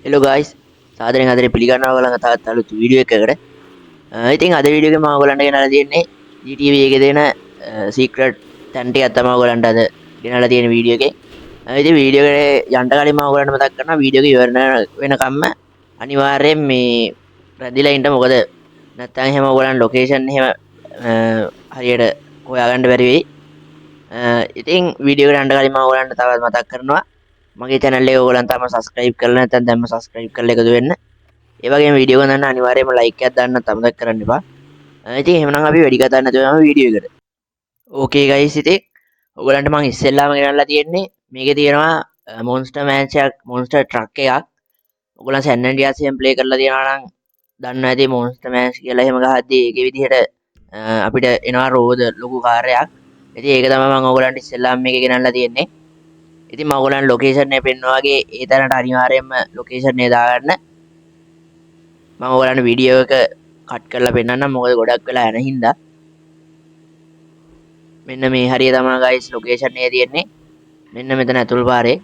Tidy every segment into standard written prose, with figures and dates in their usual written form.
Hello guys, සාදරයෙන් ආදරේ පිළිගන්නවා ඔයගොල්ලන්ව තවත් අලුත් වීඩියෝ එකකට. ඉතින් අද වීඩියෝ එකේ මම ඔයගොල්ලන්ට ගෙනල්ලා තියෙන්නේ GTA එකේ තියෙන සීක්‍රට් තැන් ටිකක් තමයි ඔයගොල්ලන්ට අද ගෙනල්ලා තියෙන වීඩියෝ එකේ. ඉතින් වීඩියෝ එකේ යන්න කලින් මම ඔයගොල්ලන්ට මතක් කරනවා වීඩියෝ එක ඉවර වෙනකම්ම අනිවාර්යයෙන් මේ රැඳිලා ඉන්න, මොකද නැත්තම් එහෙම ඔයගොල්ලන් ලොකේෂන් එහෙම හරියට හොයාගන්න බැරි වෙයි. ඉතින් වීඩියෝ එකට යන්න කලින් මම ඔයගොල්ලන්ට තවත් මතක් කරනවා මගේ channel එක ඔයගොල්ලන් තාම subscribe කරලා නැත්නම් දැන්ම subscribe කරලා එකතු වෙන්න. ඒ වගේම වීඩියෝ එක ගන්න අනිවාර්යයෙන්ම like එකක් දාන්න අමතක කරන්න එපා. ඉතින් එහෙමනම් අපි වැඩි කතා නැතුව යමු වීඩියෝ එකට. ඕකේ ගයිස්, ඉතින් ඔයගොල්ලන්ට මං ඉස්සෙල්ලාම ගෙනල්ලා තියෙන්නේ මේකේ තියෙනවා මොන්ස්ටර් මැච් එකක්, මොන්ස්ටර් ට්‍රක් එකක්. ඔයගොල්ලන් සැන් ඇන්ඩ්‍රියාස් එහෙම ප්ලේ කරලා තියෙනවා නම් දන්නවා ඇති මොන්ස්ටර් මැච් කියලා එහෙම ගහද්දී ඒකේ විදිහට අපිට එනවා රෝද ලොකු කාර් එකක්. ඉතින් ඒක තමයි මං ඔයගොල්ලන්ට ඉස්සෙල්ලාම මේකේ ගෙනල්ලා තියෙන්නේ. ඉතින් මම ඔයගොල්ලන් ලොකේෂන් එක පෙන්නුවා වගේ ඒ තැනට අනිවාර්යයෙන්ම ලොකේෂන් එක දාගන්න. මම ඔයගොල්ලන්ට වීඩියෝ එක කට් කරලා පෙන්නන්නම්, මොකද ගොඩක් වෙලා යන හින්දා. මෙන්න මේ හරිය තමයි ගයිස් ලොකේෂන් එක තියෙන්නේ. මෙන්න මෙතන ඇතුල් පාරේ.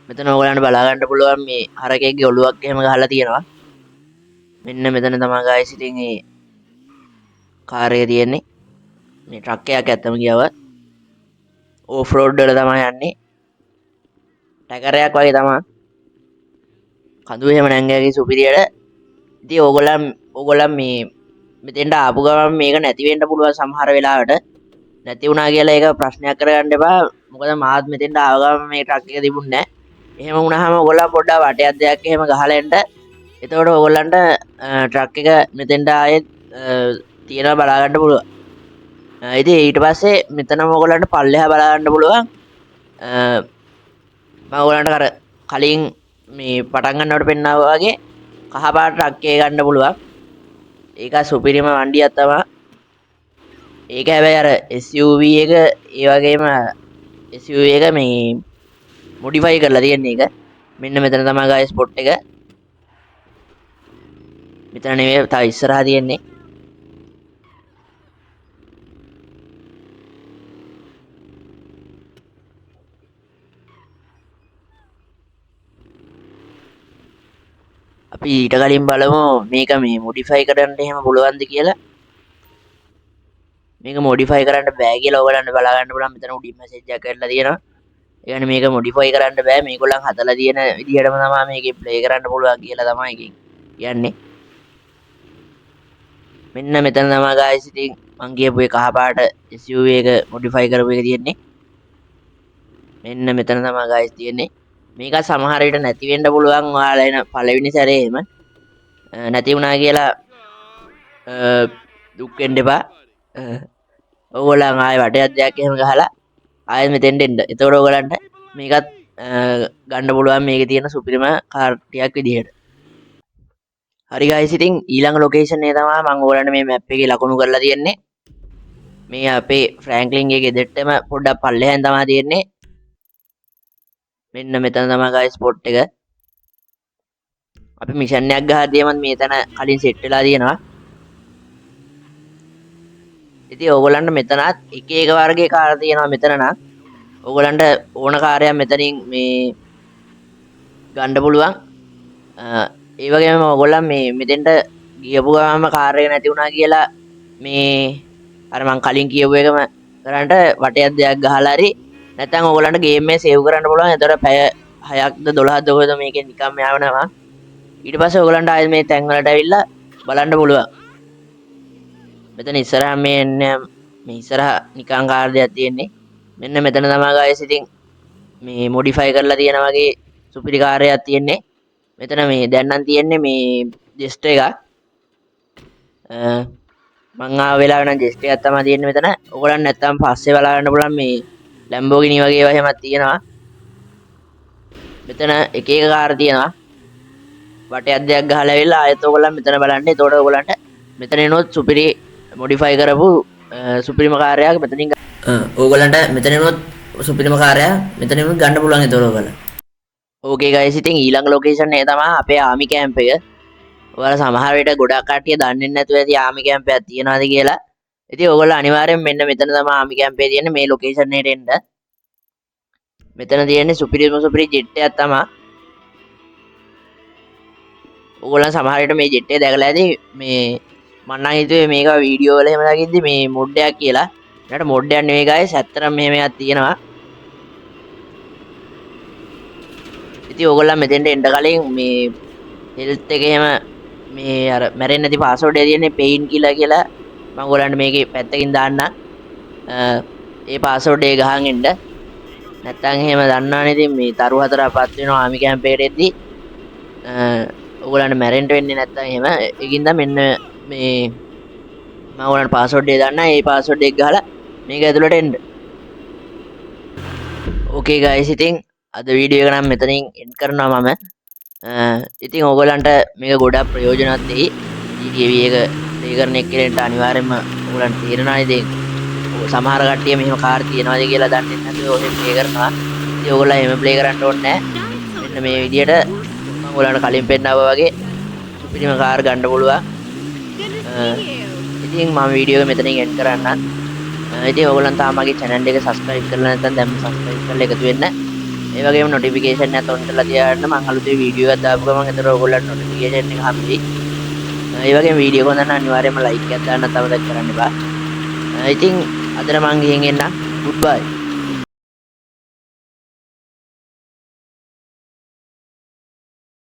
මෙතන ඔයගොල්ලන්ට බලා ගන්න පුළුවන් මේ හරකෙක්ගේ ඔලුවක් එහෙම ගහලා තියෙනවා. මෙන්න මෙතන තමයි ගයිස් ඉතින් මේ කාර් එක තියෙන්නේ. මේ ට්‍රක් එකක් ඇත්තම කියාවත් ඕෆ් රෝඩ් වල තමයි යන්නේ. ටැකරයක් වගේ තමයි. කඳු එහෙම නැංගගේ සුපිරියට. ඉතින් ඕගොල්ලන් මේ මෙතෙන්ට ආපු ගමන් මේක නැති වෙන්න පුළුවන් සමහර වෙලාවට. නැති වුණා කියලා ඒක ප්‍රශ්නයක් කරගන්න එපා. මොකද මාත් මෙතෙන්ට ආව ගමන් මේ ට්‍රක් එක තිබුණේ නෑ. එහෙම වුණාම ඕගොල්ලන් පොඩ්ඩක් වටයක් දෙයක් එහෙම ගහලා එන්න. එතකොට ඕගොල්ලන්ට ට්‍රක් එක මෙතෙන්ට ආයෙත් තියනවා බලා ගන්න පුළුවන්. ඉතින් ඊට පස්සේ මෙතනම ඕගොල්ලන්ට පල්ලෙහා බලා ගන්න පුළුවන්. මම ඕගොල්ලන්ට අර කලින් මේ පටන් ගන්නකොට පෙන්නාවා වගේ කහ පාට ට්‍රක් එක ගන්න පුළුවන්. ඒක සුපිරිම වණ්ඩියක් තමයි. ඒක හැබැයි අර SUV එක ඒ වගේම SUV එක මේ මොඩිෆයි කරලා තියෙන එක. මෙන්න මෙතන තමයි ගායිස් ස්පොට් එක. මෙතන නෙමෙයි තව ඉස්සරහා තියෙන්නේ. අපි ඊට කලින් බලමු මේක මේ මොඩිෆයි කරන්න එහෙම පුළුවන්ද කියලා. මේක මොඩිෆයි කරන්න බෑ කියලා ඔයගලන්ට බලා ගන්න පුළුවන්. මෙතන උඩින් මැසේජ් එකක් කරලා තියෙනවා. ඒ කියන්නේ මේක මොඩිෆයි කරන්න බෑ, මේගොල්ලන් හදලා තියෙන විදිහටම තමයි මේකේ ප්ලේ කරන්න පුළුවන් කියලා තමයි එකෙන් කියන්නේ. මෙන්න මෙතන තමයි ගායිස් ඉතින් මං කියපු ඒ කහ පාට SUV එක මොඩිෆයි කරපු එක තියෙන්නේ. මෙන්න මෙතන තමයි ගායිස් තියෙන්නේ. මේක සමහර විට නැති වෙන්න පුළුවන් ඔයාලා එන පළවෙනි සැරේම. නැති වුණා කියලා දුක් වෙන්න එපා. ඔයගොල්ලන් ආයෙ වටයක් දෙයක් එහෙම ගහලා ආයෙ මෙතෙන්ට එන්න. එතකොට ඔයගොල්ලන්ට මේකත් ගන්න පුළුවන් මේකේ තියෙන සුපිරිම කාර් ටිකක් විදිහට. හරි ගයිස්, ඉතින් ඊළඟ ලොකේෂන් එක තමයි මම ඔයගොල්ලන්ට මේ මැප් එකේ ලකුණු කරලා තියෙන්නේ. මේ අපේ ෆ්‍රැන්ක්ලින්ගේ ගෙදරටම පොඩ්ඩක් පල්ලෙහාන් තමයි තියෙන්නේ. මෙන්න මෙතන තමයි ගයිස් ස්පොට් එක. අපි මිෂන් එකක් ගහද්දී එමත් මේ තැන කලින් සෙට් වෙලා තියෙනවා. ඉතින් ඕගොල්ලන්ට මෙතනත් එක එක වර්ගයේ කාර් තියෙනවා මෙතන නම්. ඕගොල්ලන්ට ඕන කාරයක් මෙතනින් මේ ගන්න පුළුවන්. ඒ වගේම ඕගොල්ලන් මේ මෙතෙන්ට ගියපු ගමන්ම කාර් එක නැති වුණා කියලා මේ අර මං කලින් කියපු එකම කරන්ට වටයක් දෙයක් ගහලා හරි නැත්නම් ඕගොල්ලන්ට ගේම් එක සේව් කරන්න පුළුවන්. එතකොට පැය 6ක්ද 12ක්ද කොහෙද මේකෙන් නිකම්ම යවනවා. ඊට පස්සේ ඕගොල්ලන්ට ආයෙත් මේ තැන් වලට ඇවිල්ලා බලන්න පුළුවන්. මෙතන ඉස්සරහා මේ එන්නේ මේ ඉස්සරහා නිකන් කාර් දෙයක් තියෙන්නේ. මෙන්න මෙතන තමයි ගායිස් ඉතින් මේ මොඩිෆයි කරලා තියෙන වගේ සුපිරි කාර් එකක් තියෙන්නේ. මෙතන මේ දැන් නම් තියෙන්නේ මේ ජෙස්ට් එකක්. මං ආව වෙලාවේ නම් ජෙස්ට් එකක් තමයි තියෙන්නේ මෙතන. ඕගොල්ලන් නැත්තම් පස්සේ බලා ගන්න පුළුවන් මේ ලැම්බෝගිනි වගේ ඒවා එහෙමත් තියෙනවා. මෙතන එක එක කාර් තියෙනවා. වටයක් දෙයක් ගහලා ඇවිල්ලා ආයෙත් ඕගොල්ලන් මෙතන බලන්න. එතකොට ඕගොල්ලන්ට මෙතන එනොත් සුපිරි මොඩිෆයි කරපු සුපිරිම කාර් එකක් මෙතනින් ඕගොල්ලන්ට මෙතන එනොත් සුපිරිම කාර් එකක් මෙතනින් ගන්න පුළුවන් එතකොට ඕගොල්ලන්. ඕකේ ගයිස්, ඉතින් ඊළඟ ලොකේෂන් එක තමයි අපේ ආමි කැම්ප් එක. ඔයාලා සමහර විට ගොඩක් කට්ටිය දන්නේ නැතුව ඇති ආමි කැම්ප් එකක් තියනවාද කියලා. ඉතින් ඔයගොල්ලෝ අනිවාර්යෙන් මෙන්න මෙතන තමයි ආමි කැම්ප් එක තියෙන්නේ, මේ ලොකේෂන් එකට එන්න. මෙතන තියෙන්නේ සුපිරිම සුපිරි ජෙට් එකක් තමයි. ඔයගොල්ලන් සමහර විට මේ ජෙට් එක දැකලා ඇති. මේ මං නම් හිතුවේ මේක වීඩියෝ වල එහෙම දකිද්දි මේ මොඩ් එකක් කියලා. ඒකට මොඩ් එකක් නෙවෙයි ගායිස්, ඇත්තටම මෙහෙම එකක් තියෙනවා. ඉතින් ඔයගොල්ලන් මෙතෙන්ට එන්න කලින් මේ හෙල්ත් එක එහෙම මේ අර මැරෙන්නේ නැති පාස්වර්ඩ් එක තියෙන්නේ පේන් කියලා කියලා මම ඔයගොල්ලන්ට මේකේ පැත්තකින් දාන්නම්. ඒ පාස්වර්ඩ් එක ගහන් එන්න. නැත්තම් එහෙම දන්නවනේ ඉතින් මේ තරු හතරක් පත් වෙනවා ආමි කැම්ප් එකට එද්දි. ඔයගොල්ලන්ට මැරෙන්න වෙන්නේ නැත්තම් එහෙම. ඒකින්ද මෙන්න මේ මම ඔයගොල්ලන්ට පාස්වර්ඩ් එක දාන්නම්. ඒ පාස්වර්ඩ් එක ගහලා මේක ඇතුළට එන්න. ඕකේ ගයිස්, ඉතින් අද වීඩියෝ එක නම් මෙතනින් එන්ඩ් කරනවා මම. ඉතින් ඔයගොල්ලන්ට මේක ගොඩක් ප්‍රයෝජනවත් වෙයි. GTA V එක ප්ලේ කරන එක්කෙනෙක්ට අනිවාර්යයෙන්ම ඔයගොල්ලන්ට තේරෙනවා ඉතින්. ඔය සමහර කට්ටිය මෙහෙම කාර් තියනවාද කියලා දන්නේ නැතුව ඔහෙ ප්ලේ කරනවා. ඉතින් ඔයගොල්ලෝ එහෙම ප්ලේ කරන්න ඕනේ නෑ. මෙන්න මේ විදියට මම ඔයගොල්ලන්ට කලින් පෙන්නාවා වගේ සුපිරිම කාර් ගන්න පුළුවන්. ඉතින් මම වීඩියෝ එක මෙතනින් එන්ඩ් කරන්නම්. ඉතින් ඔයගොල්ලන් තාම මගේ channel එක subscribe කරලා නැත්නම් දැන්ම subscribe කරලා එකතු වෙන්න. ඒ වගේම නොටිෆිකේෂන් එකත් ඔන් කරලා තියාගන්න. මං අලුතෙන් වීඩියෝ එකක් දාපු ගමන් එතකොට ඔයගොල්ලන්ට නොටිෆිකේෂන් එක හම්බෙයි. ඒ වගේම වීඩියෝ එක හොඳ නම් අනිවාර්යයෙන්ම ලයික් එකක් දාන්නත් අමතක කරන්න එපා. ඉතින් අදට මං ගිහින් එන්නම්. Good bye.